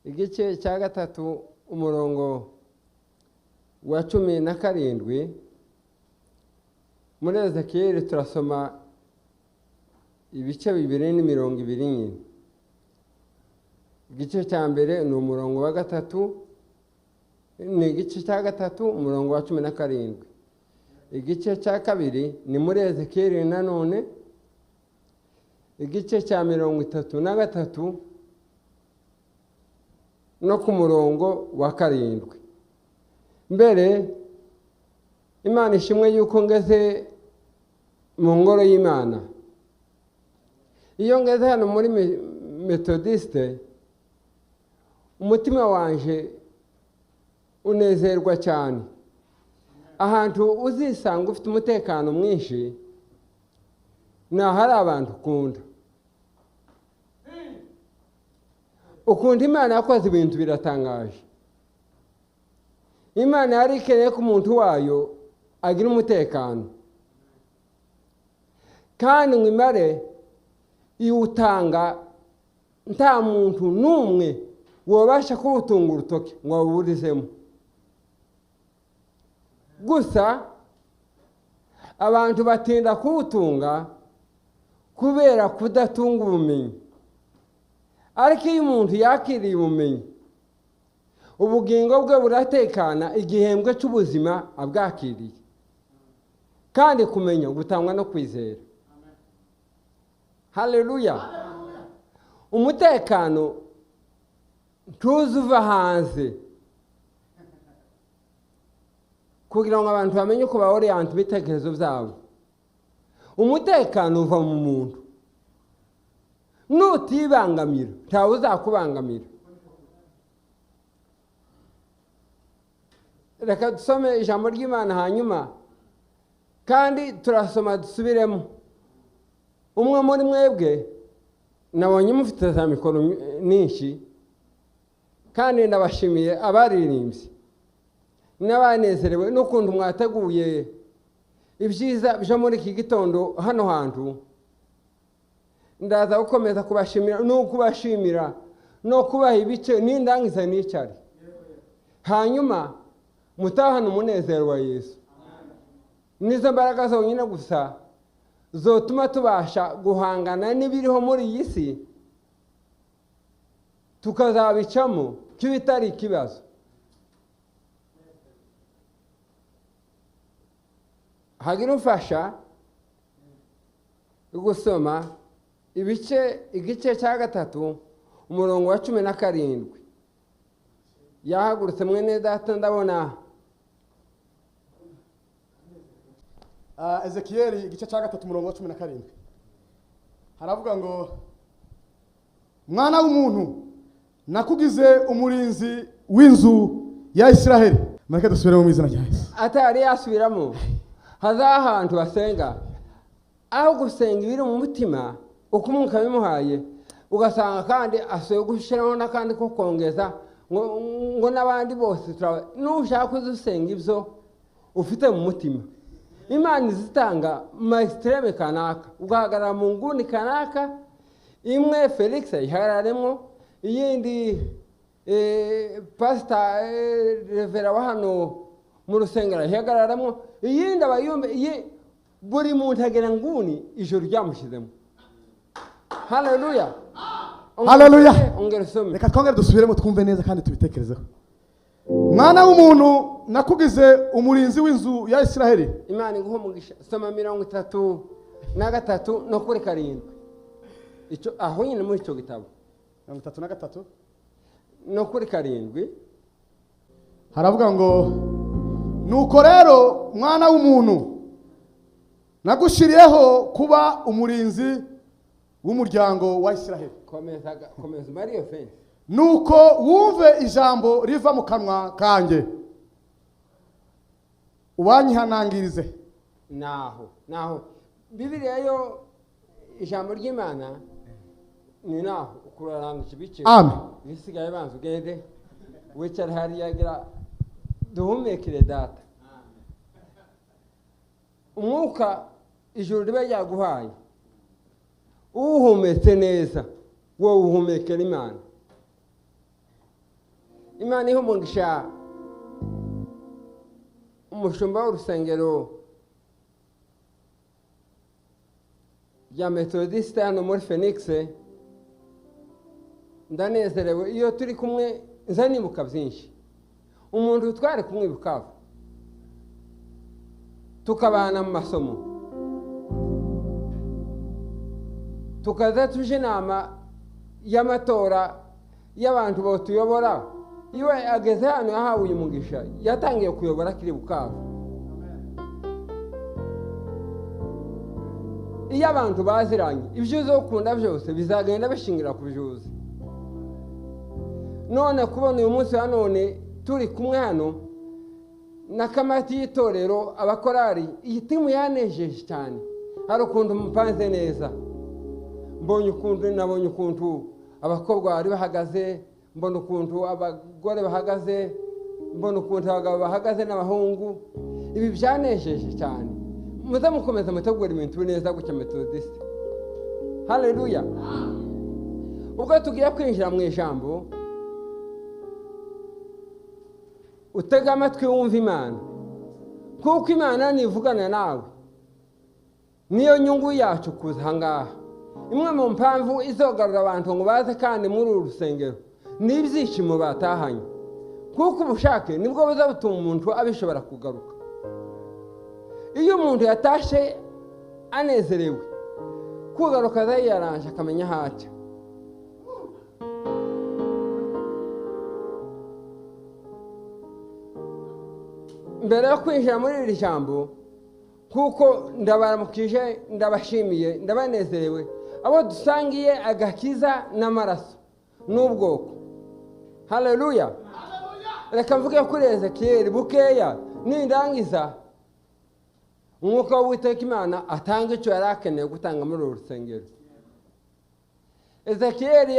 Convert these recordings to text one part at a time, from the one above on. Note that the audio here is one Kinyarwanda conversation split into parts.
Igice cya 3 umurongo wa 17. Muri Ezekiyeli turasoma ibice 2 n'imirongo 2 nyine. Igice cya mbere ni umurongo wa 3, ni igice cya 3 umurongo wa 17. Igice cya 2 ni muri Ezekiyeli nanone, igice cya 33 no ku murongo wa 7. Mbere Imana ishimwe yuko ngeze mu ngoro y'Imana. Iyo ngeze hano muri Methodiste, umutima wanje unezerwa cyane. Ahantu uzisanga ufite umutekano mwinshi ni ahari abantu ukunda. Ukunda Imana yakoze ibintu biratangaje. Imana yari ikeneye ko umuntu wayo agira umutekano, kandi ngo imare iwutanga nta muntu n'umwe wabasha kuwutunga urutoki ngo awuburizemo. Gusa abantu batinda kuwutunga kubera kudatunga ubumenyi. Ariko iyo umuntu yakiriye ubumenyi, ubugingo bwe buratekana igihembwe cy'ubuzima abwakiriye. Kandi kumenya gutangwa no kwizera. Haleluya. Umutekano ntuzuva hanze kugira ngo abantu bamenye uko baoriyanta ibitekerezo byabo. Umutekano uva mu muntu. Nutibangamira ntawe uzakubangamira. Reka dusome ijambo ry'Imana hanyuma kandi turasoma dusubiremo. Umwe muri mwebwe nabonye mufite za mikoro nyinshi, kandi ndabashimiye abaririmbyi n'abanezerewe n'ukuntu mwateguye ibyiza byo muri iki gitondo hano hantu. Ndaza gukomeza kubashimira no kubashimira no kubaha ibice n'indangiza n'icari, hanyuma mutahana umunezero wa Yesu. Nizo mbaraga zonyine gusa zotuma tubasha guhangana n'ibiriho muri iyi si, tukazabicamo kibitari ikibazo. Hagira umfasha gusoma igice cya 3 umurongo wa 17. Yahagurutse mwene data ndabona. Ezekiyeli igice cya 3 umurongo wa 17 haravuga ngo: mwana w'umuntu, nakugize umurinzi w'inzu ya Isiraheli. Mureke dusubiremo mu izina rya Yesu. Atari yasubiramo. Haza ahantu basenga, aho gusenga ibiri mu mutima uko umwuka bimuhaye, ugasanga kandi asuye gushyiraho n'akandi ko kongeza ngo n'abandi bose nushaka kuzusenga ibyo ufite mu mutima. Imana izitanga ma extreme kanaka, ugahagarara mu nguni kanaka imwe Felix ayihagararemo, iyindi pastor Revera wa hano mu rusengero ayihagararamo, iyindi abayumbe, buri muntu agera nguni ijoro ryamushyizemo. Haleluya. Haleluya. Ongera usome. Reka twongere dusubiremo twumve neza kandi tubitekerezeho. Mwana w'umuntu, nakugize umurinzi w'inzu ya Isiraheli. Imana iguhe umugisha. Soma 33 no kuri 7. Icyo aho nyine muri icyo gitabo. 33 no kuri 7. Haravuga ngo: nuko rero mwana w'umuntu, nagushiriyeho kuba umurinzi w'umuryango wa Isiraheli. Komeza, komeza Mario fence. Nuko wumve ijambo riva mu kanwa kanjye, ubanyihanangirize. Naho Bibiliya yo ijambo ry'Imana ni naho ukurarangije ibice. Amen. Bisigaye banza ugende wicara hariya gira duhumekere data. Umwuka ijuru riba ryaguhaye, uhumetse neza wowe uhumekera Imana. Imana ihe umugisha umushumba w'urusengero rya Methodiste hano muri Phoenix. Ndanezerewe iyo turi kumwe, nza nibuka byinshi. Umuntu twari kumwe Bukavu, tukabana mu masomo, tukaza tuje inama y'amatora y'abantu batuyobora. Iyo ageze hano yahawe uyu mugisha, yatangiye kuyobora akiri Bukavu. Iyo abantu baziranye, ibyo uzokunda byose bizagenda bishingira ku byuzi. None kubona uyu munsi wa none turi kumwe hano na kamati y'itorero, abakorari, iyi timu yanejeje cyane. Hari ukuntu mupanze neza, mbonye ukuntu, nabonye ukuntu abakobwa bari bahagaze, mbona ukuntu abagore bahagaze, mbona ukuntu abagabo bahagaze n'abahungu. Ibi byanejeje cyane. Muze mukomeza mutegura ibintu neza gutya Methodiste. Haleluya. Ubwo tugiye kwinjira mu ijambo, utega amatwi wumva Imana, kuko Imana nivugana nawe niyo nyungu yacu kuza aha ngaha. Imwe mu mpamvu izogarura abantu ngo baze kandi muri uru rusengero ni ibyishimo batahanye, kuko ubushake nibwo buza butuma umuntu abishobora kugaruka. Iyo umuntu yatashe anezerewe, kugaruka azayiyaranje akamenya aho aca. Mbere yo kwinjira muri iri jambo, kuko ndabaramukije, ndabashimiye, ndabanezerewe, abo dusangiye agakiza n'amaraso n'ubwoko. Haleluya. Reka mvuge kuri Ezekiyeli bukeya, nindangiza umwuka w'Uwiteka Imana atanga icyo yari akeneye gutanga muri uru rusengero. Ezekiyeli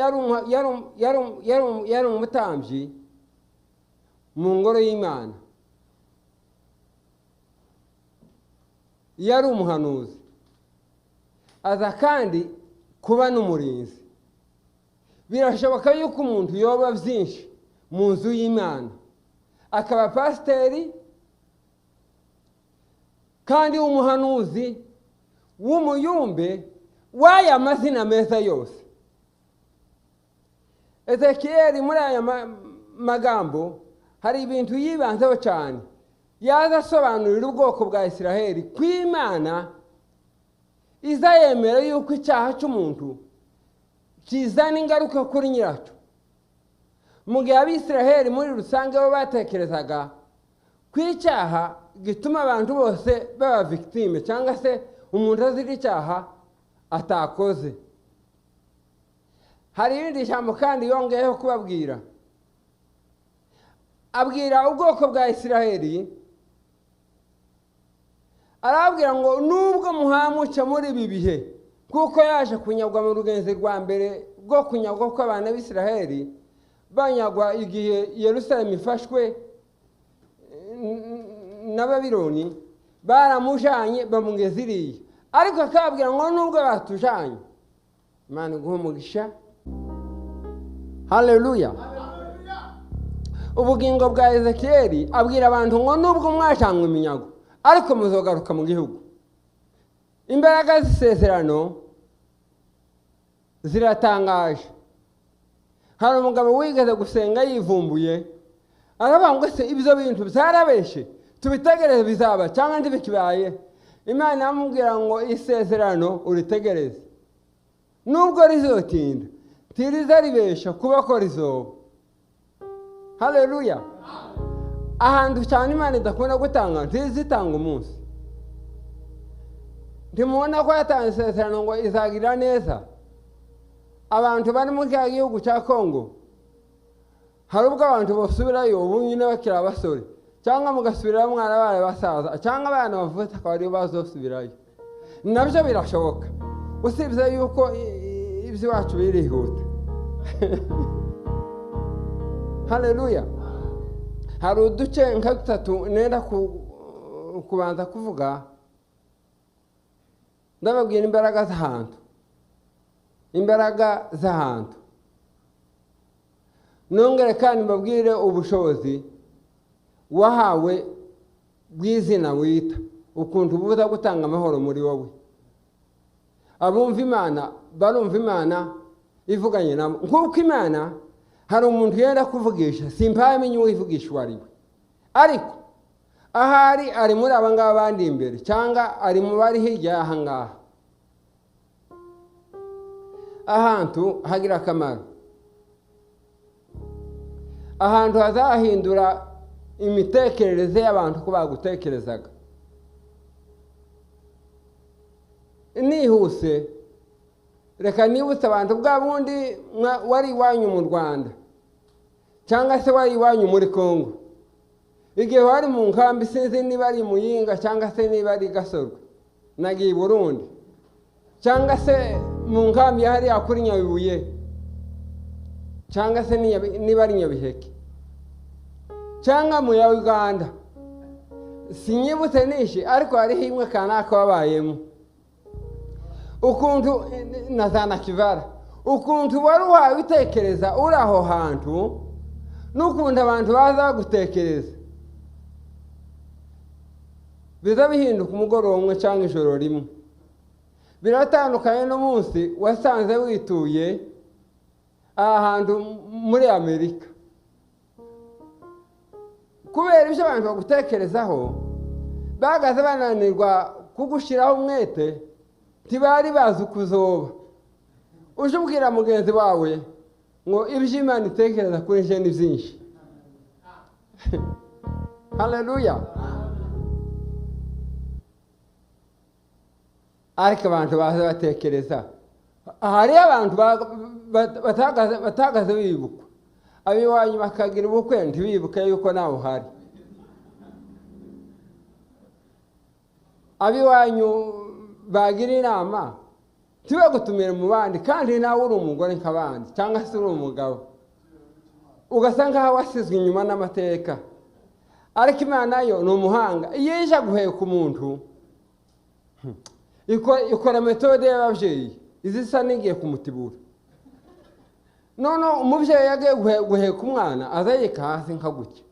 yari umutambyi mu ngoro y'Imana, yari umuhanuzi, aza kandi kuba n'umurinzi. Birashoboka yuko umuntu yoba byinshi mu nzu y'Imana, akaba pasiteri kandi umuhanuzi w'umuyumbe w'aya mazina meza yose. Ezekiyeli muri aya magambo hari ibintu yibanzeho cyane. Yaza asobanurira ubwoko bwa Isiraheli ko Imana izayemera yuko icyaha cy'umuntu kizana ingaruka kuri nyiracyo. Mu gihe Abisiraheli muri rusange bo batekerezaga ko icyaha gituma abantu bose baba victime, cyangwa se umuntu azira icyaha atakoze. Hari irindi jambo kandi yongeyeho kubabwira, abwira ubwoko bwa Isiraheli, arababwira ngo nubwo muhamuca muri ibi bihe, kuko yaje kunyagwa mu rugenzi rwa mbere rwo kunyagwa kw'abana b'Isiraheli, banyagwa igihe Yerusalemu ifashwe na Babiloni, baramujanye bamugeza iriya. Ariko akababwira ngo nubwo batujanye, Imana iguhe umugisha. Haleluya. Ubugingo bwa Ezekiyeli abwira abantu ngo nubwo mwajanywe iminyago, ariko muzogaruka mu gihugu. Imbaraga z'isezerano ziratangaje. Hari umugabo wigeze gusenga yivumbuye, aravuga ngo se ibyo bintu byarabeshe, tubitegereze bizaba cyangwa ntibikibaye. Imana amubwira ngo isezerano uritegereze, nubwo rizotinda ntiriza ribesha kuba ko rizoba. Haleluya. Ahantu cyane Imana idakunda gutanga, ntizitanga umunsi. Ntimubona ko yatanze isezerano ngo izagira neza abantu bari muri kiriya gihugu cya Kongo. Hari ubwo abantu basubirayo ubu nyine bakiri abasore, cyangwa mugasubirayo mwarabaye basaza, cyangwa abana bavutse akaba aribo bazosubirayo. Nabyo birashoboka, usibye yuko iby'iwacu birihuta. Haleluya. Hari uduce nka dutatu nenda kubanza kuvuga, ndababwira imbaraga z'ahantu. Imbaraga z'ahantu. Nongere kandi mbabwire ubushobozi wahawe bw'izina wita, ukuntu buza gutanga amahoro muri wowe. Abumva Imana barumva Imana ivuganye nabo, nk'uko Imana hari umuntu yenda kuvugisha, simpamenye uwivugisha uwo ari we, ariko ahari ari muri aba ngaba bandi imbere, cyangwa ari mu bari hirya y'aha ngaha. Ahantu hagira akamaro, ahantu hazahindura imitekerereze y'abantu ko bagutekerezaga. Nihuse reka nibutse abantu bwa bundi wari iwanyu mu Rwanda cyangwa se wari iwanyu muri Kongo, igihe wari mu nkambi, sinzi niba ari Muyinga cyangwa se niba ari Gasorwe, nagiye i Burundi, cyangwa se mu nkambi hariya kuri Nyabibuye, cyangwa se niba ari Nyabiheke, cyangwa mu ya Uganda, sinyibutse nishi, ariko hariho imwe kanaka wabayemo ukuntu na za Nakivara, ukuntu wari uhawe utekereza uri aho hantu n'ukuntu abantu baza gutekereza biza bihinduka umugoroba umwe cyangwa ijoro rimwe. Biratandukanye n'umunsi wasanze wituye aha hantu muri Amerika. Kubera ibyo abantu bagutekerezaho, bagaze bananirwa kugushyiraho umwete, ntibari bazi ukuzoba. Uje ubwira mugenzi wawe ngo ibyo Imana itekereza kuri nje ni byinshi. Haleluya. Ariko abantu baza batekereza, hari abantu batagaze bibukwa, abiwanyu bakagira ubukwe ntibibuke yuko nawe uhari, abiwanyu bagira inama ntibagutumire mu bandi, kandi nawe uri umugore nk'abandi cyangwa se uri umugabo, ugasa nkaho wasizwe inyuma n'amateka. Ariko Imana yo ni umuhanga, iyo ije guheka umuntu ikora metode y'ababyeyi izisa n'igiye kumutibura. None umubyeyi yagiye guheka umwana azayika hasi nka gutya,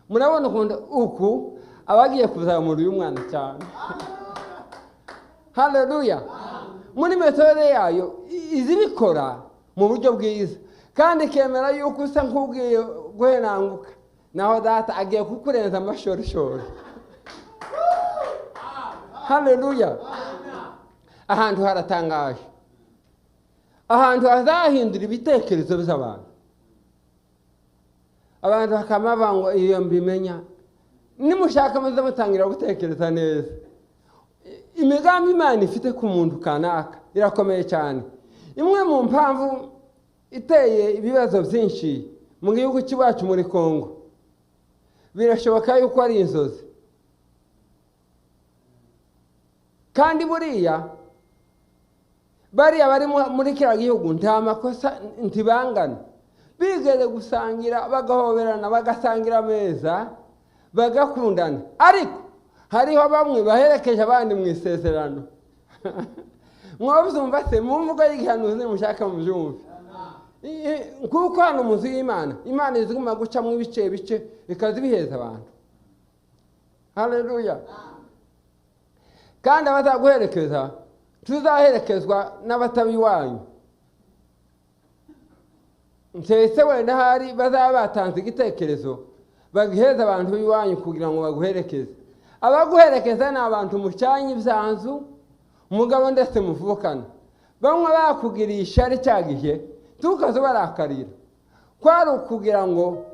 murabona ukuntu uku aba agiye kuzamura uyu mwana cyane. Haleluya. Muri metode yayo izibikora mu buryo bwiza, kandi ikemera yuko usa nk'ugiye guhenanguka, naho data agiye kukurenza amashorishori. Haleluya. Ahantu haratangaje, ahantu hazahindura ibitekerezo by'abantu. Abantu bakaba ngo iyo mbimenya, nimushaka muze mutangira gutekereza neza. Imigambi Imana ifite ku muntu kanaka irakomeye cyane. Imwe mu mpamvu iteye ibibazo byinshi mu gihugu cy'iwacu muri Kongo, birashoboka yuko ari inzozi. Kandi buriya bariya bari muri kiriya gihugu nta makosa, ntibangana, bigeze gusangira bagahoberana, bagasangira ameza, bagakundana, ariko hariho bamwe baherekeje abandi mu isezerano. Mwabyumva se mu mvugo y'igihanuzi mushaka mubyumve, kuko hano mu nzu y'Imana, Imana iziguma gucamo ibice bice ikazibiheza abantu. Haleluya. Kandi abazaguherekeza tuzaherekezwa n'abatabi wanyu, nsese wenda hari bazaba batanze igitekerezo bagiheza abantu b'iwanyu kugira ngo baguherekeze. Abaguherekeza ni abantu mucanye ibyanzu, umugabo ndetse muvukana, bamwe bakugiriye ishyari cya gihe tukaze barakarira, kwari ukugira ngo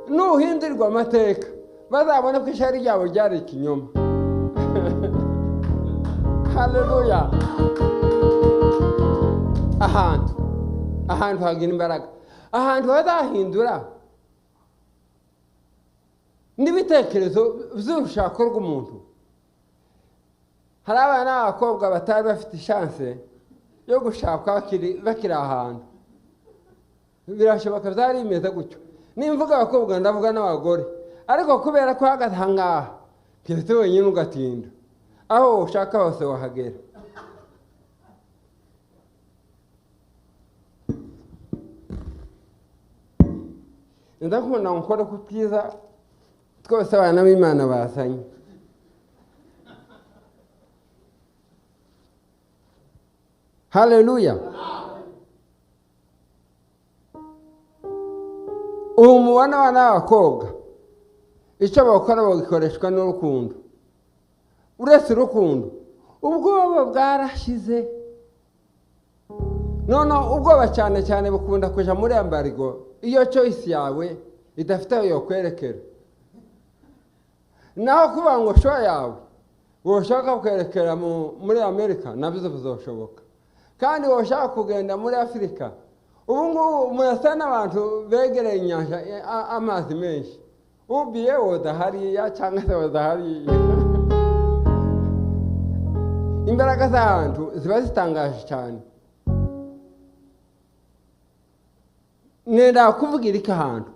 nuhindurirwa amateka bazabone ko ishyari ryabo ryari ikinyoma. Haleluya. Ahantu hagira imbaraga, ahantu hazahindura n'ibitekerezo by'urushako rw'umuntu. Hari abana b'abakobwa batari bafite chance yo gushaka bakiri ahantu, birashoboka byari bimeze gutyo. Nimvuga abakobwa ndavuga n'abagore, ariko kubera ko hagaze aha ngaha keretse wenyine ugatinda, aho ushaka hose wahagera. Ndakunda nkore ku twiza twose abana b'Imana bazanye. Haleluya. Ubu mubona abana b'abakobwa icyo bakora bagikoreshwa n'urukundo. Uretse urukundo, ubwoba bwarashize. Noneho ubwoba cyane cyane bukunda kuja muri embargo iyo choice yawe idafite aho yokwerekera. Naho kuvuga ngo show yawe woshaka kwerekera muri Amerika nabyo bizoshoboka, kandi woshaka kugenda muri Afurika. Ubu ngubu murasa n'abantu begereye inyanja, amazi menshi, ubiye woza hariya cyangwa se woza hariya. Imbaraga z'ahantu ziba zitangaje cyane. Nenda kuvugira iki ahantu?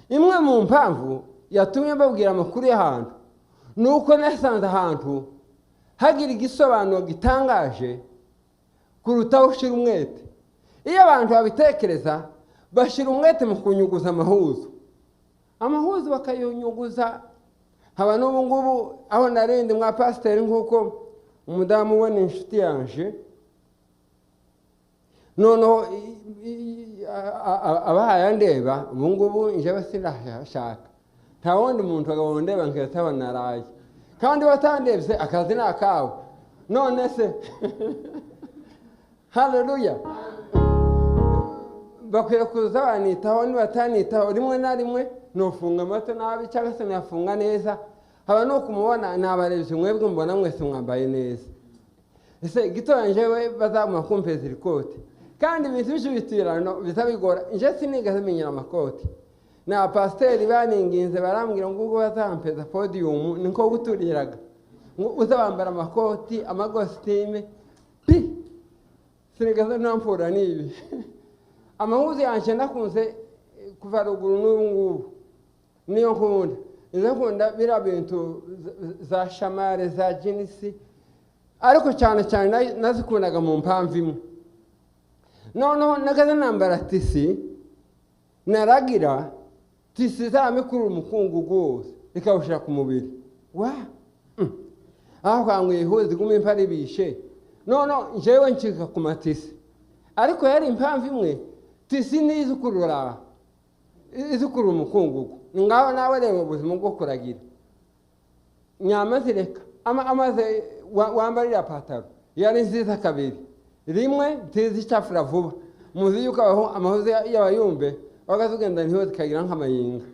Imwe mu mpamvu yatumye mbabwira amakuru y'ahantu ni uko nasanze ahantu hagira igisobanuro gitangaje kuruta aho ushyira umwete. Iyo abantu babitekereza bashyira umwete mu kunyuguza amahuzo, amahuzo bakayunyuguza. Haba n'ubu ngubu aho narindi mwa pasiteri, nk'uko umudamu we ni inshuti yanje, noneho abahaye andeba ubu ngubu njyewe sinashaka nta wundi muntu agabondeba nkahita naraye, kandi watandebye akazi ni akawe. None se haleluya, bakwiye kuza banitaho, nibatanitaho rimwe na rimwe nufunga amato nabi cyangwa se nafunga neza. Haba no kumubona nabarebye mwebwe mbona mwese mwambaye neza. Ese gitoya njyewe bazampa kumpeza ikote, kandi ibintu by'ibitirano bizabigora. Nje sinigeze menyera amakoti. Na pasiteri baninginze barambwira ngo ubwo bazampeza podium niko guturiraga ngo uzabambara amakoti amagositime pi sinigeze nampura n'ibi. Amahuzo yanje nakunze kuva ruguru n'ubu ngubu niyo nkunda. Nkunda biriya bintu za shamare za jinisi, ariko cyane cyane nazikundaga mu mpamvu imwe. Noneho nagaze nambara tisi, naragira tisi zamikuru umukungugu wose ikawushyira ku mubiri wa aho kwangu ihuzi gumi mpari bishe. Noneho njyewe ncika ku matisi, ariko yari impamvu imwe, tisi ni izukurura umukungugu. Ngaho nawe reba ubuzima bwo kuragira nyama zireka amaze wambarira pataro yari nziza kabiri rimwe ntizi icafura vuba. Muzi yuko abaho amahuzo y'abayumbe bakazugenda ntiho zikagira nk'amayinga.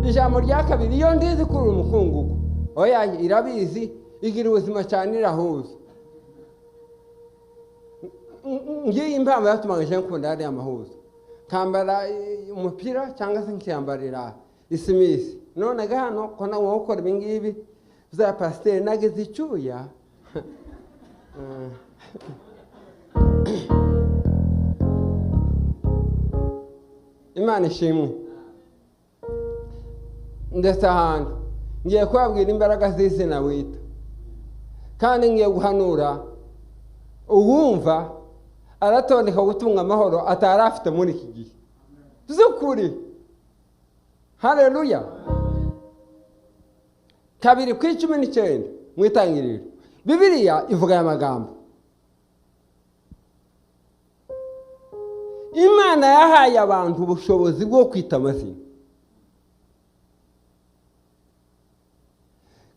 Ijambo rya kabiri, iyo ndizi kuri umukungugu oya irabizi, igira ubuzima cyane, irahuza. Ngiyi impamvu yatumaga nje nkunda ariya mahuzo, nkambara umupira cyangwa se nkiyambarira isimisi. None ga hano ko nawe ukora ibi ngibi bya pasiteri nagize icyuya. Imana ishimwe. Ndetse ahantu ngiye kubabwira imbaraga z'izina wita, kandi ngiye guhanura uwumva aratondeka gutunga amahoro atari afite muri iki gihe z'ukuri. Haleluya. 2:19 mu itangiriro, Bibiliya ivuga aya magambo: Imana yahaye abantu ubushobozi bwo kwita amazina,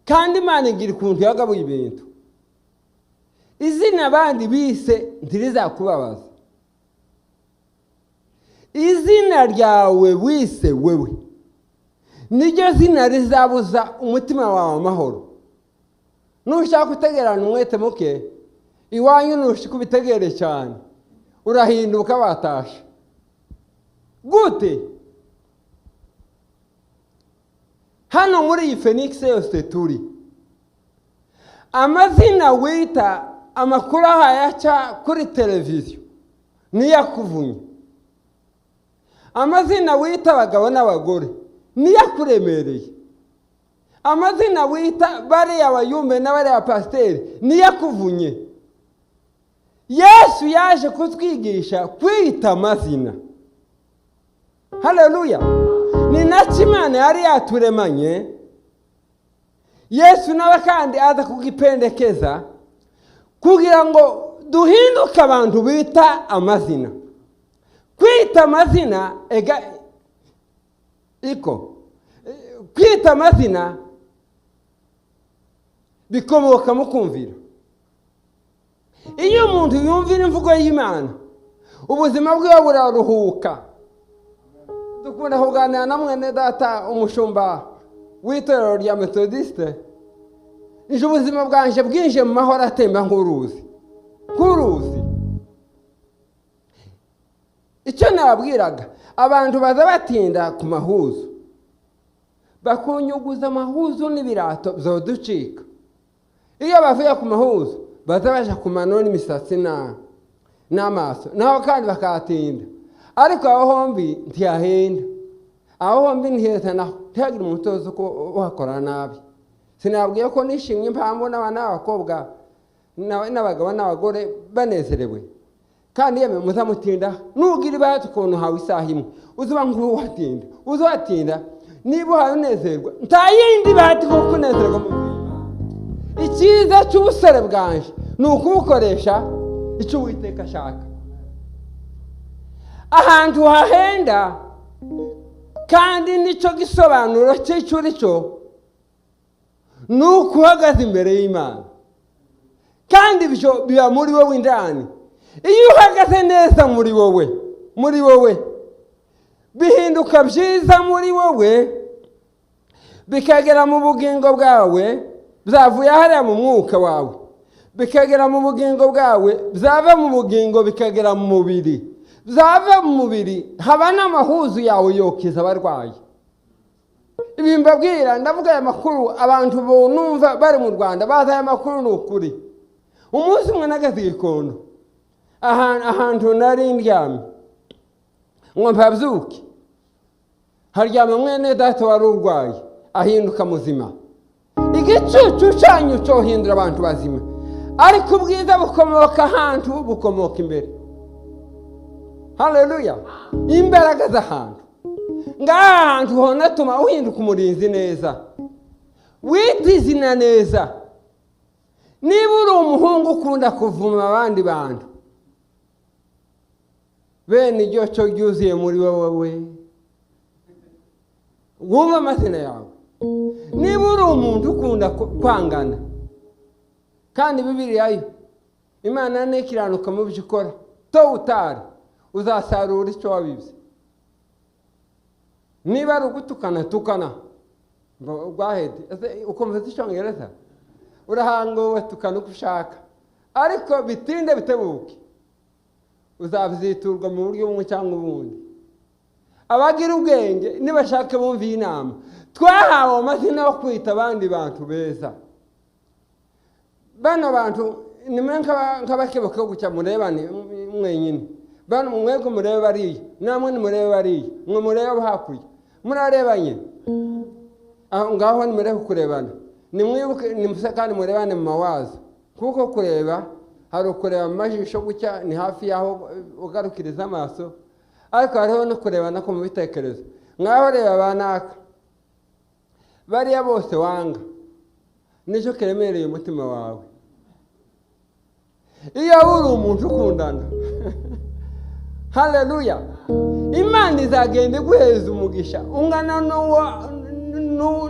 kandi Imana igira ukuntu yagabuye ibintu. Izina abandi bise ntirizakubabaza, izina ryawe wise wewe niryo zina rizabuza umutima wawe amahoro. Nushaka gutegerana umwete muke iwanyu, nushika ubitegere cyane urahinduka watasha gute. Hano muri iyi Phoenix yose turi, amazina wita amakuru ahayaca kuri televiziyo niyakuvunya, amazina wita abagabo n'abagore niyakuremereye, amazina wita bariya bayumbe n'abariya pasiteri niyakuvunye. Yesu yaje kutwigisha kwita amazina. Haleluya! Ni nacyo Imana yari yaturemanye. Yesu nawe kandi aza kugipendekeza kugira ngo duhinduke abantu bita amazina. Kwita amazina ega iko kwita amazina bikomoka mu kumvira. Iyo umuntu yumvira imvugo y'Imana, ubuzima bwiwe buraruhuka. Dukunda kuganira na mwene data umushumba w'itorero rya Methodiste. Nje ubuzima bwanje bwinje mu mahoro atemba nk'uruzi, nk'uruzi. Icyo nababwiraga, abantu baza batinda ku mahuzu, bakunyuguza amahuzu n'ibirato byoducika. Iyo bavuye ku mahuzu baza baja ku mano n'imisatsi n'amaso, naho kandi bakahatinda. Ariko aho hombi ntiyahenda, aho hombi ntiheza, naho ntihagire umuntu uzi ko uhakora nabi. Sinabwiye ko nishimye impamvu n'abana b'abakobwa n'abagabo n'abagore banezerewe. Kandi yemwe muzamutinda, nugira ibahati ukuntu hawe isaha imwe uzuba nk'uwatinda, uzuhatinda niba uhawe unezerwa, nta yindi bahati nko kunezerwa mu buzima. Icyiza cy'ubusore bwanje ni ukubukoresha icyo Uwiteka ashaka. Ahantu hahenda kandi nicyo gisobanuro cy'icyo uri cyo, ni uko uhagaze imbere y'Imana, kandi ibyo biba muri wowe indani. Iyo uhagaze neza muri wowe, muri wowe bihinduka byiza muri wowe, bikagera mu bugingo bwawe, byavuye hariya mu mwuka wawe, bikagera mu bugingo bwawe, byava mu bugingo bikagera mu mubiri, byava mu mubiri haba n'amahuzu yawe yokiza abarwayi. Ibi mbabwira, ndavuga aya makuru abantu bunumva bari mu Rwanda bazi aya makuru ni ukuri. Umunsi umwe nagaze igikondo ahantu nari ndyamye ngo mpabyuke, haryama mwene data wari urwaye ahinduka muzima. Igicucu cyanyu cyohindura abantu bazima, ariko ubwiza bukomoka ahantu, bukomoka imbere. Haleluya! Imbaraga z'ahantu ngaha hantu honatuma uhinduka umurinzi neza, wita izina neza. Niba uri umuhungu ukunda kuvuma abandi bantu, bene iryo cyo ryuzuye muri wowe, wumva amazina yawe. Niba uri umuntu ukunda kwangana, kandi Bibiliya yo Imana ntikiranuka mu byo ukora, to utari uzasarura icyo wabibye. Niba ari ugutukana, tukana rwahede, ukumva icyongereza urahanguwe, tukana uko ushaka, ariko bitinde bitebuke uzabyiturwa mu buryo bumwe cyangwa ubundi. Abagira ubwenge nibashake bumva iyi nama. Twahawe amazina yo kwita abandi bantu beza. Bano bantu nimwe nk'abakebuka gutya murebane mwenyine, bano mwebwe murebe bariya, namwe nimurebe bariya, mwe murebe hakurya, murarebanye aho ngaho, nimurebe kurebana, nimwibuke nimuse kandi murebane mu mawazo, kuko kureba hari ukureba mu majisho gutya ni hafi y'aho ugarukiriza amaso, ariko hariho no kurebana ko mu bitekerezo. Ngaho reba banaka bariya bose wanga, nicyo kiremereye umutima wawe. Iyo uri umuntu ukundana, haleluya, Imana izagenda iguheza umugisha ungana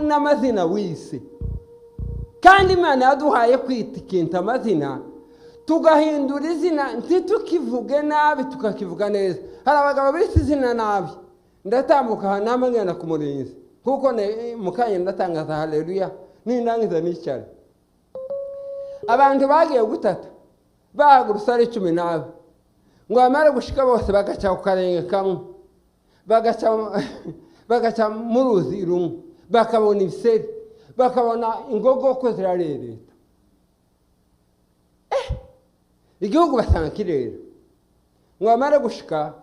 n'amazina wise. Kandi Imana yaduhaye kwita ikintu amazina, tugahindura izina ntitukivuge nabi tukakivuga neza. Hari abagabo bise izina nabi. Ndatambuka namwe ngenda ku murinzi, kuko mukanya ndatangaza haleluya nindangiza nicare. Abantu bagiye gutata bahagurutse ari 12, ngo bamare gushika bose bagaca ku karenge kamwe, bagaca mu ruzi rumwe, bakabona ibiseri, bakabona ingogo ko zirarereta. Igihugu basanga kirera. Ngo bamare gushika,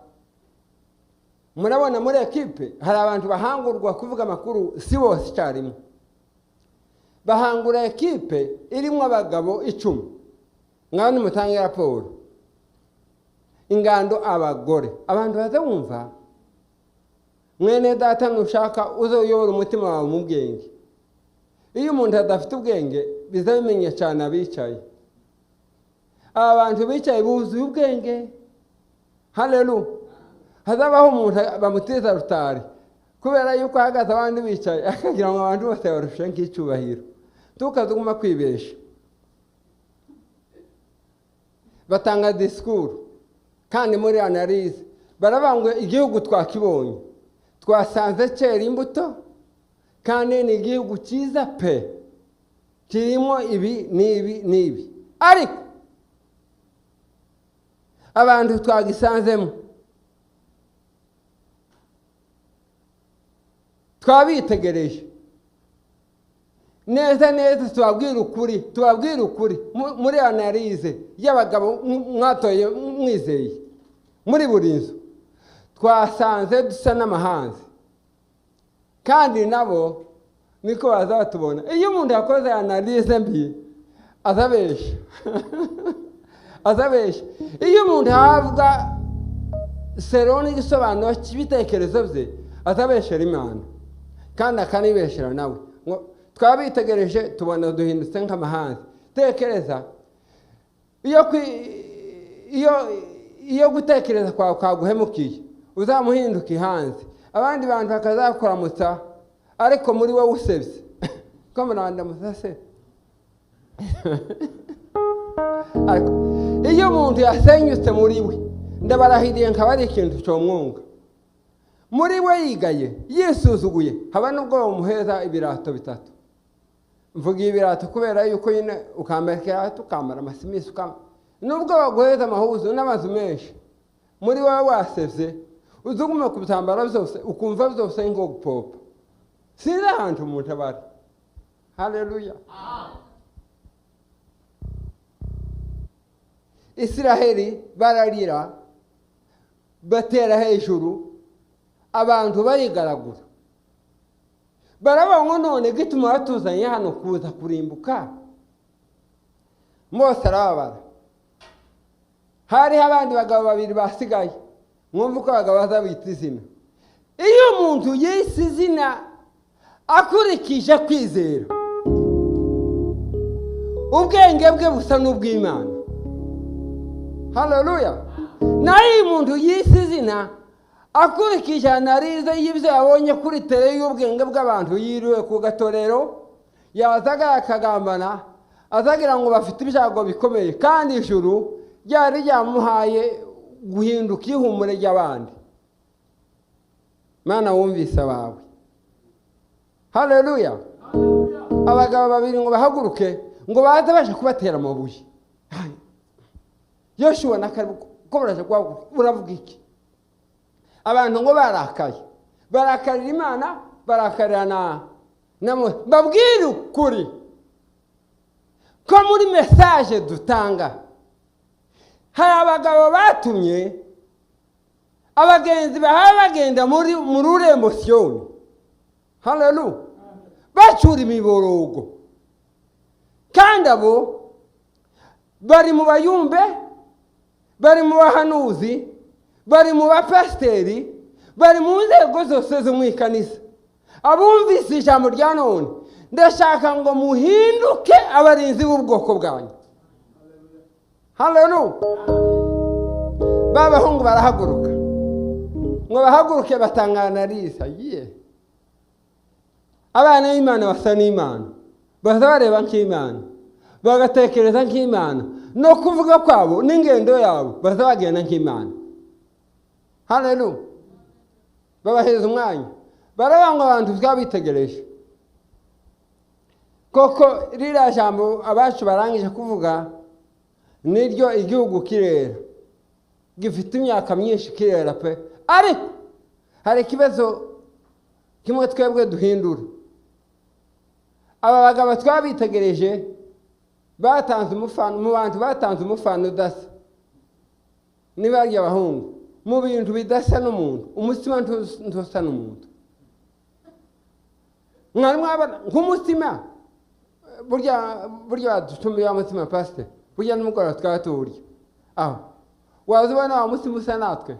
murabona muri ekipe hari abantu bahangurwa kuvuga amakuru si bose icyarimwe. Bahangura ekipe irimo abagabo 10, ngaho nimutange raporo. Ingando abagore, abantu baza bumva Mwene data, nushaka uzayobora umutima wawe mu bwenge. Iyo umuntu adafite ubwenge biza bimenya cyane abicaye. Aba bantu bicaye buzuye ubwenge. Haleluya. Hazabaho umuntu bamutiza rutari kubera yuko ahagaze abandi bicaye, akagira ngo abantu bose barushe nk'icyubahiro. Tukazuguma kwibesha. Batanga disikuru kandi muri analize baravuga ngo igihugu twakibonye, twasanze cyera imbuto kandi ni igihugu cyiza pe, kirimo ibi n'ibi n'ibi, ariko abantu twagisanzemo twabitegereje neza neza, tubabwira ukuri, tubabwira ukuri muri analize y'abagabo mwatoye mwizeye muri buri nzu, twasanze dusa n'amahanzi, kandi nabo niko bazatubona. Iyo umuntu yakoze analize mbi azabesha azabesha. Iyo umuntu ahabwa seroni igisobanuro cy'ibitekerezo bye azabeshera Imana kandi akanibeshera nawe. Twabitegereje tubona duhindutse nk'amahanzi. Tekereza iyo gutekereza kwawe kwaguhemukiye, uzamuhinduka ihanze, abandi bantu bakazakuramutsa, ariko muri wowe usebye ko murandamutsa se. Ariko iyo umuntu yasenyutse muri we, ndabarahiriye nkaba ari ikintu cyomwunga muri we, yigaye yisuzuguye, haba nubwo bamuheza ibirato bitatu. Mvuga ibirato kubera yuko nyine ukambara ikirato, ukambara amasimisi, nubwo baguheza amahuzu n'amazu menshi, muri wowe wasevye, uzuguma ku bitambaro byose ukumva byose nko gupopa. Sinzi ahantu umuntu aba ari. Haleluya. Isiraheli bararira, batera hejuru, abantu barigaragura, baravuga ngo none gituma batuzanye hano kuza kurimbuka. Mose arababara. Hariho abandi bagabo babiri basigaye, mwumva uko abagabo bazabita izina. Iyo umuntu yise izina akurikije kwizera, ubwenge bwe busa n'ubw'Imana. Haleluya. Naho iyo umuntu yise izina akurikije analize y'ibyo yabonye kuri tere y'ubwenge bw'abantu, yiriwe ku gatorero, yazaga akagambana, azagira ngo bafite ibyago bikomeye, kandi ijuru ryari ryamuhaye guhinduka ihumure ry'abandi. Mana wumvise abawe. Haleluya. Abagabo babiri ngo bahaguruke, ngo baze baje kubatera amabuye. Yoshuwa na Kalebu ko baraje uravuga iki? Abantu ngo barakaye, barakarira Imana, barakarira na babwira ukuri ko muri message dutanga hari abagabo batumye abagenzi bahawe bagenda muri rurembo Siyoni. Haleluya. Bacura imiborogo, kandi abo bari mu bayumbe, bari mu bahanuzi, bari mu bapasiteri, bari mu nzego zose zo mu ikanisa. Abumvise ijambo rya none, ndashaka ngo muhinduke abarinzi b'ubwoko bwanyu. Haleluya. Babahungu barahaguruka, ngo bahaguruke batanga analize. Abana b'Imana basa n'Imana, baza bareba nk'Imana, bagatekereza nk'Imana, no kuvuga kwabo n'ingendo yabo baza bagenda nk'Imana. Haleluya. Babaheza umwanya, barabanga abantu twabitegereje. Koko ririya jambo abacu barangije kuvuga niryo igihugu kirera, gifite imyaka myinshi kirera pe, ariko hari ikibazo kimwe twebwe duhindura. Aba bagabo twabitegereje batanze umufano mu bantu, batanze umufano udasa nibarya abahungu mu bintu bidasa n'umuntu. Umutima ntusa n'umuntu. Mwari mwabona nk'umutima burya baducumbi wa mutima pastor, burya n'umugoroba twaba tuwurya aho waza ubona wa mutima usa natwe.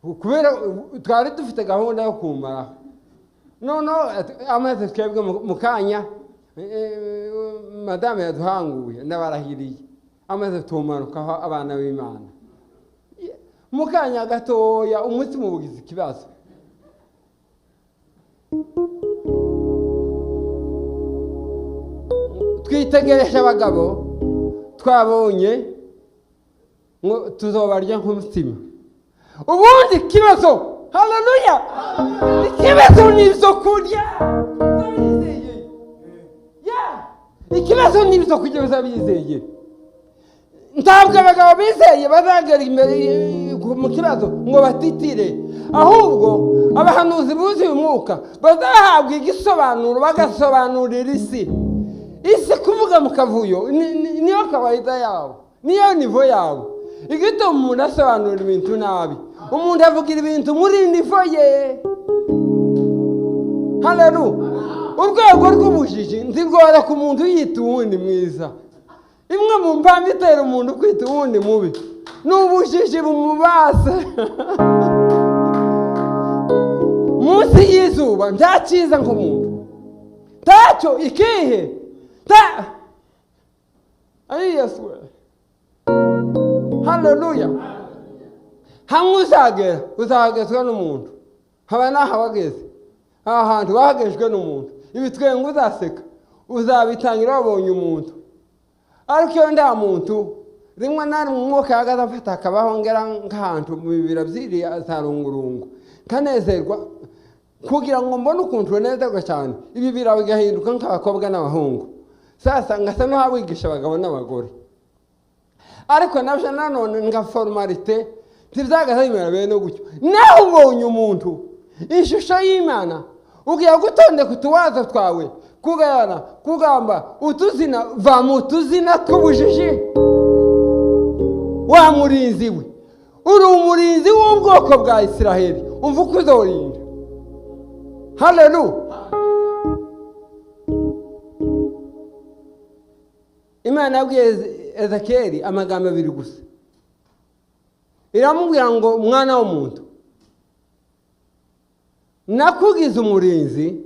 Kubera twari dufite gahunda yo kumaraho. Noneho amaze twebwe mu kanya, madame yaduhanguye n'abarahiriye, amaze tumanukaho abana b'Imana. Mu kanya gatoya umutima ubugize ikibazo. Twitegereje abagabo twabonye ngo tuzobarya nk'umutima. Ubundi ikibazo, haleluya, ikibazo ni ibyo kurya bizabizeye. Ikibazo ni ibyo kurya bizabizeye. Ntabwo abagabo bizeye bazagera imbere mu kibazo ngo batitire, ahubwo abahanuzi buzuye umwuka bazahabwa igisobanuro, bagasobanurira isi. Isi kuvuga mu kavuyo niyo kawaida yabo, niyo nivo yabo. Igituma umuntu asobanura ibintu nabi, umuntu avugira ibintu muri nivo ye. Haleluya. Urwego rw'ubujiji ntirwora ku muntu yita uwundi mwiza. Imwe mu mpamvu itera umuntu kwita uwundi mubi ni ubujiji bumubasa. Munsi y'izuba nta cyiza nk'umuntu, ntacyo ikihe ta ari Yesu. Haleluya. Hamwe uzagera uzahagezwa n'umuntu, haba n'ahawageze aha hantu wahagejwe n'umuntu. Ibitwenge uzaseka uzabitangira wabonye umuntu, ariko iyo nta muntu, rimwe na rimwe umwuka yahagaze afata akabaho ngera nk'ahantu mu bibira byiriya za rungurungu, nkanezerwa kugira ngo mbone ukuntu nezerwa cyane. Ibi bira bigahinduka nk'abakobwa n'abahungu. Sasa ngasa n'abigisha abagabo n'abagore, ariko nabyo nanone nka formalite ntibyagaze bimera bene gutyo. Nawe ubonye umuntu ishusho y'Imana, ugiye gutondeka utuwazo twawe, kugayana, kugamba utuzina, va mu tuzina tw'ubujiji. Wa murinzi we, uri umurinzi w'ubwoko bwa Isiraheli, umva uko uzorinda. Haleluya. Imana yabwiye Ezekiyeli amagambo abiri gusa, iramubwira ngo mwana w'umuntu, nakugize umurinzi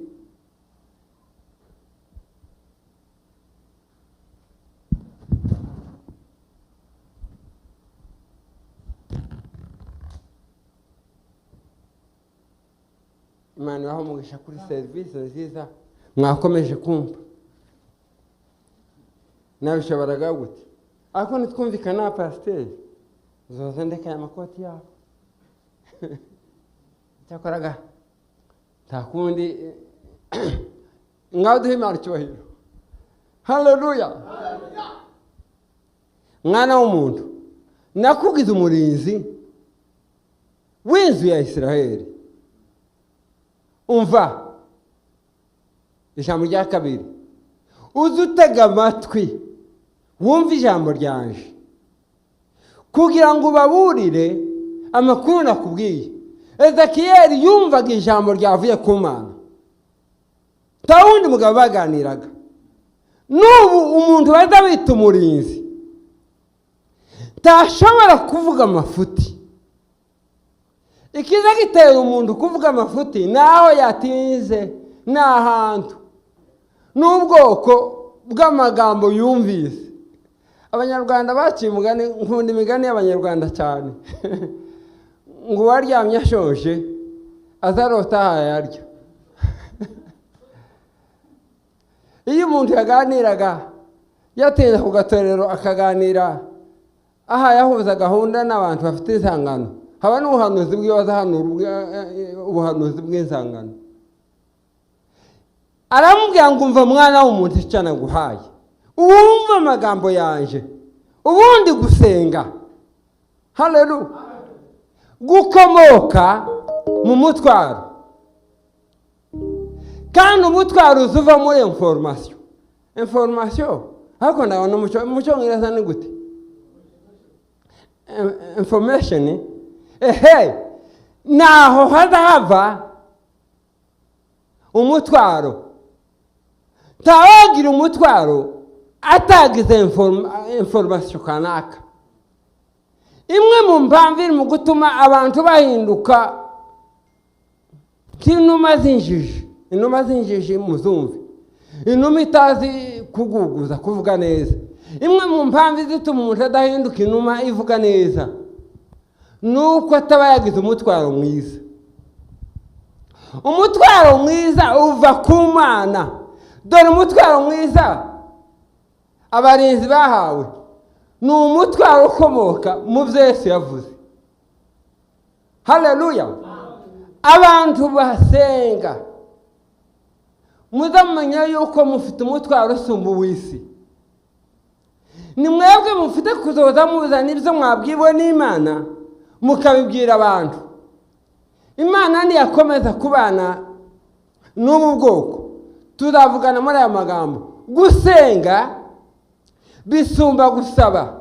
Imana ibahe umugisha kuri serivisi nziza mwakomeje kumva. Nabishoboraga gute? Ariko nitwumvikana na pasiteri zoza ndeka aya makoti yabo. Cyakoraga nta kundi, ngaho duhe Imana icyubahiro. Haleluya. Mwana w'umuntu, nakugize umurinzi w'inzu ya Isiraheli. Umva ijambo rya kabiri, uze utega amatwi wumve ijambo ryanje, kugira ngo ubaburire amakuru nakubwiye. Ezekiyeli yumvaga ijambo ryavuye ku Mana, nta wundi mugabo baganiraga. N'ubu umuntu baza bita umurinzi ntashobora kuvuga amafuti. Ikiza gitera umuntu kuvuga amafuti naho yatinze ni ahantu n'ubwoko bw'amagambo yumvise. Abanyarwanda baciye umugani, nkunda imigani y'Abanyarwanda cyane, ngo uwaryamye ashonje azarota ahayarya. Iyo umuntu yaganiraga yatinze ku gatorero akaganira aha yahuza gahunda n'abantu bafite insangano, haba n'ubuhanuzi bw'ibazahanura ubuhanuzi bw'insangano. Aramubwira ngo umva mwana w'umuntu, icyo naguhaye, uwumva amagambo yanje, ubundi gusenga. Haleluya. Gukomoka mu mutwaro, kandi umutwaro uzuva muri information. Information ariko ndabona mu cyongereza ni gute? Information. Ehe, naho hazava umutwaro. Ntawagira umutwaro atagize information kanaka. Imwe mu mpamvu iri mu gutuma abantu bahinduka nk'inuma z'injiji, inuma z'injiji muzumve, inuma itazi kuguguza kuvuga neza. Imwe mu mpamvu izituma umuntu adahinduka inuma ivuga neza ni uko ataba yagize umutwaro mwiza. Umutwaro mwiza uva ku Mana. Dore umutwaro mwiza abarinzi bahawe ni umutwaro ukomoka mu byo Yesu yavuze. Haleluya! Abantu basenga muzamenya yuko mufite umutwaro usumba uw'isi. Ni mwebwe mufite kuzoza muzana ibyo mwabwiwe n'Imana mukabibwira abantu. Imana ntiyakomeza kubana n'ubu bwoko. Tuzavugana muri aya magambo. Gusenga bisumba gusaba.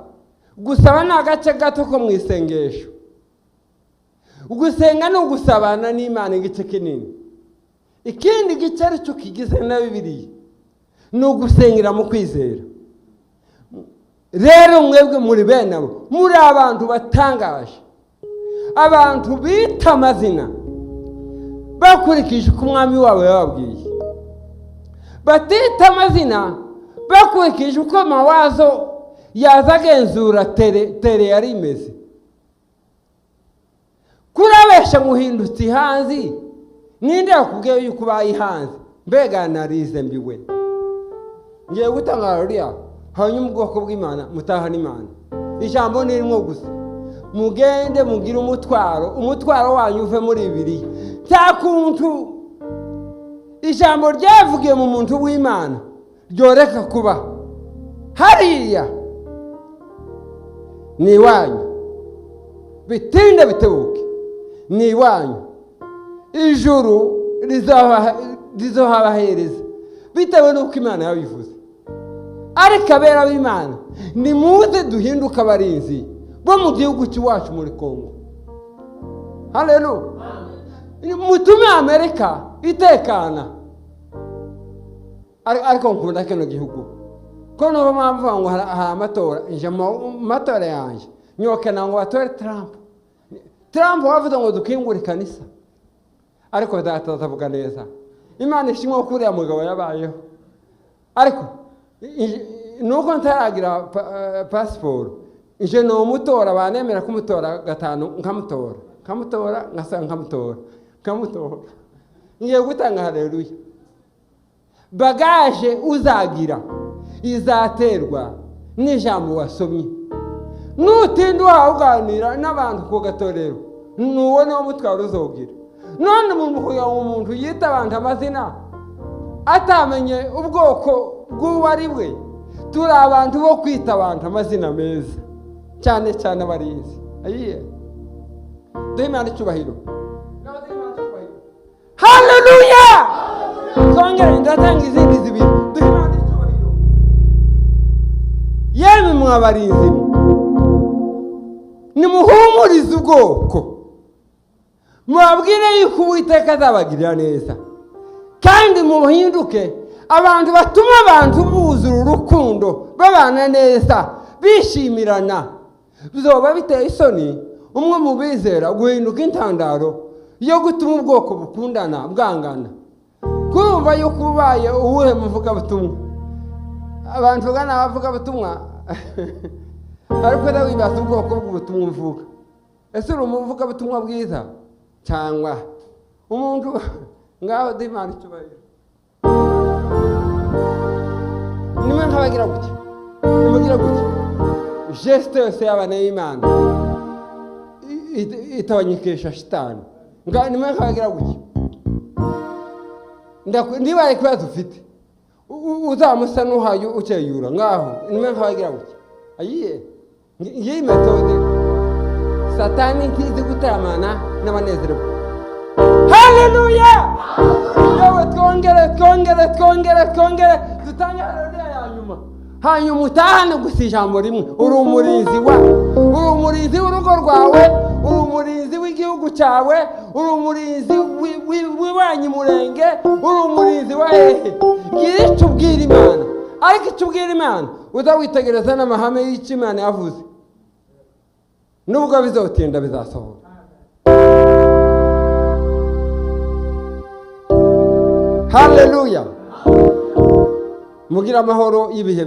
Gusaba ni agace gato ko mu isengesho. Gusenga ni ugusabana n'Imana igice kinini. Ikindi gice aricyo kigize na Bibiliya ni ugusengera mu kwizera. Rero mwebwe muri bene abo, muri abantu batangaje, abantu bita amazina bakurikije uko umwami wabo yababwiye, batita amazina bakurikije uko mawazo yaza agenzura tere yari imeze. Kurabesha muhindutse ihanzi, ninde yakubwiye yuko ubaye ihanzi? Mbega narize mbiwe ngiye gutanga haleluya. Hanyuma ubwoko bw'Imana mutahana Imana. Ijambo ni rimwe gusa, mugende mugire umutwaro, umutwaro wanyu uve muri Bibiliya. Nta kuntu ijambo ryavugiye mu muntu w'Imana ryoreka kuba hariya ni iwanyu, bitinde bitebuke ni iwanyu. Ijuru rizohabahereza bitewe n'uko Imana yabivuze. Ariko abera b'Imana nimuze duhinduke abarinzi bo mu gihugu cy'iwacu muri Kongo. Haleluya! Mutume Amerika itekana. Ariko nkunda kino gihugu ko niyo mpamvu ngo hari amatora, nje mu matora yanjye nyokena ngo batore Trump. Trump wavuze ngo dukingure ikanisa, ariko data atavuga neza. Imana ishimwe ko uriya mugabo yabayeho, ariko nuko ntaragira pasiporo, nje ni umutora banemera kumutora gatanu, nkamutora nkamutora ngasanga nkamutora nkamutora. Ngiye gutanga haleluya. Bagaje uzagira izaterwa n'ijambo wasomye. Nutinda uhaganira n'abantu ku gatorero, nuwo niwo mutwaro uzogira. None umuntu kugira ngo umuntu yite abantu amazina atamenye ubwoko bw'uwo ari we. Turi abantu bo kwita abantu amazina meza, cyane cyane abarinzi. Ayiye, duhe Imana icyubahiro. Haleluya! Twongere ndatanga izindi zibiri. Duhe Imana icyubahiro. Yemwe mwabarinzi, nimuhumurize ubwoko, mubabwire yuko Uwiteka azabagirira neza, kandi muhinduke abantu batuma abantu buzura urukundo, babana neza, bishimirana. Bizoba biteye isoni umwe mu bizera guhinduka intandaro yo gutuma ubwoko bukundana bwangana. Kurumva yuko ubaye uwuhe muvugabutumwa, abantu bagana abavugabutumwa ariko nawe wibaza ubwoko bw'ubutumwa mvuga. Ese uri umuvugabutumwa bwiza cyangwa umuntu ngaho Imana icyubahiro? Nimwe nkabagira gutya, nimugira gutya, geste yose y'abana y'Imana itabanyikisha shitani. Nimwe nkabagira gutya, niba ari ikibazo ufite uzamusa n'uhaye ukeyura ngaho, nimwe nkabagira gutya. Ayiye, ngiyi metode satani ntizi gutaramana n'abanezerewe. Haleluya! Yewe twongere twongere twongere twongere dutange haleluya ya nyuma. Hanyuma utahane gusa ijambo rimwe. Uri umurinzi wa, uri umurinzi w'urugo rwawe, uri umurinzi w'igihugu cyawe, uri umurinzi w'iwanyu murenge, uri umurinzi wa hehe. Gira icyo ubwira Imana, ariko icyo ubwira Imana uzawitegereza n'amahame y'icyo Imana yavuze. Nubwo bizotinda, bizasohora. Haleluya! Mugire amahoro y'ibihe.